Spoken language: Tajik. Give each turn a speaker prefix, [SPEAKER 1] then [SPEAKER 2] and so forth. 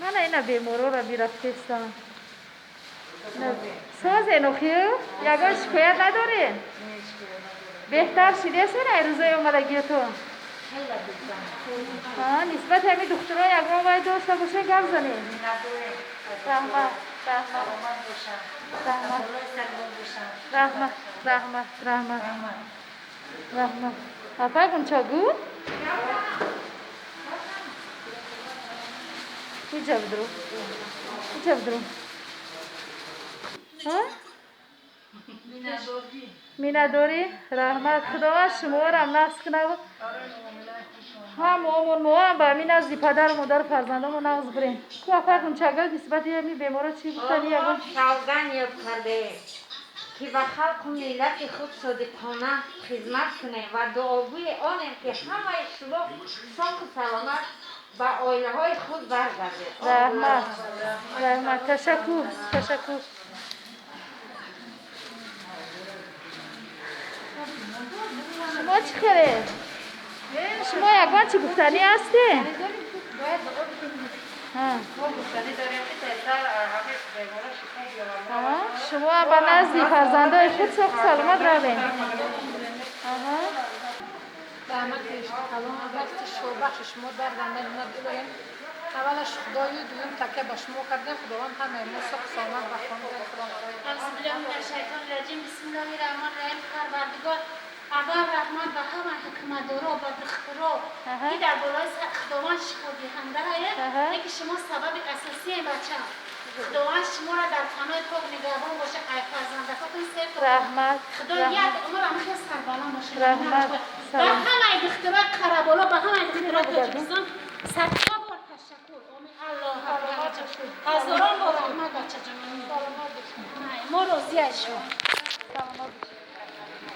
[SPEAKER 1] Ана ина беморора бирафтестан. Созен охи? Ягон шикоят надорен? Беҳтар шидесен ай рӯзои омадагиётон? Нисбати ҳамин духтуро ягон вай дошта бошен, гап занед. Раҳмат, раҳмат, раҳмат, раҳмат, раҳмат, раҳмат, раҳмат. Апа Гунчагул? Иҷа бидуру, иҷа бидуру. Миннатдорӣ, раҳмат. Худованд шуморо нақс кунад. Ҳам омон моам ба ҳамин назди падару модару фарзандамон нағз бирем. Ку апа Гунчагул, нисбати ҳамин беморо чӣ гуфтани ягон?
[SPEAKER 2] Савганд ёд кардем, ки ба халқу миллати худ содиқона хизмат кунем ва дуогӯи онем, ки ҳамаи шумо соҳу саломат ба оилаҳои худ баргардед.
[SPEAKER 1] Раҳмат, раҳмат, ташаккур, ташаккур. Шумо чӣ хеле? Шумо ягон чӣ гуфтанӣ ҳастед? Шумо ба назди фарзандои худ соҳу саломат равед.
[SPEAKER 3] Раҳмати калон, дасти шобахши шумо дар занда дорем. Аввалаш Худою, дуюм такя ба шумо кардем. Худованд ҳамаи мо соҳу саломат ба хонаи худо.
[SPEAKER 4] Аузубиллаҳи минаш-шайтони раҷим. Бисмиллаҳи раҳмони раҳим. Парвардигор, аввал раҳмат ба ҳама ҳукматдоро, ба духтуро, ки дар болои Худованд шифодиҳандаае, лекин шумо сабаби асосие, бачам. Худованд шуморо дар паноҳи пок нигаҳбон боша, ай фарзандакотон сер.
[SPEAKER 1] Раҳмат.
[SPEAKER 4] Худо як умр ҳамахел сарбаланд боша.
[SPEAKER 1] Раҳмат.
[SPEAKER 4] Ба ҳамаи духтурои Қараболо, ба ҳамаи духтурои Тоҷикистон садҳо бор ташаккур. Омин. Аллоҳ акбар. Ҳазорон бор раҳмат, бачаҷон. Мо розӣ аз шумо.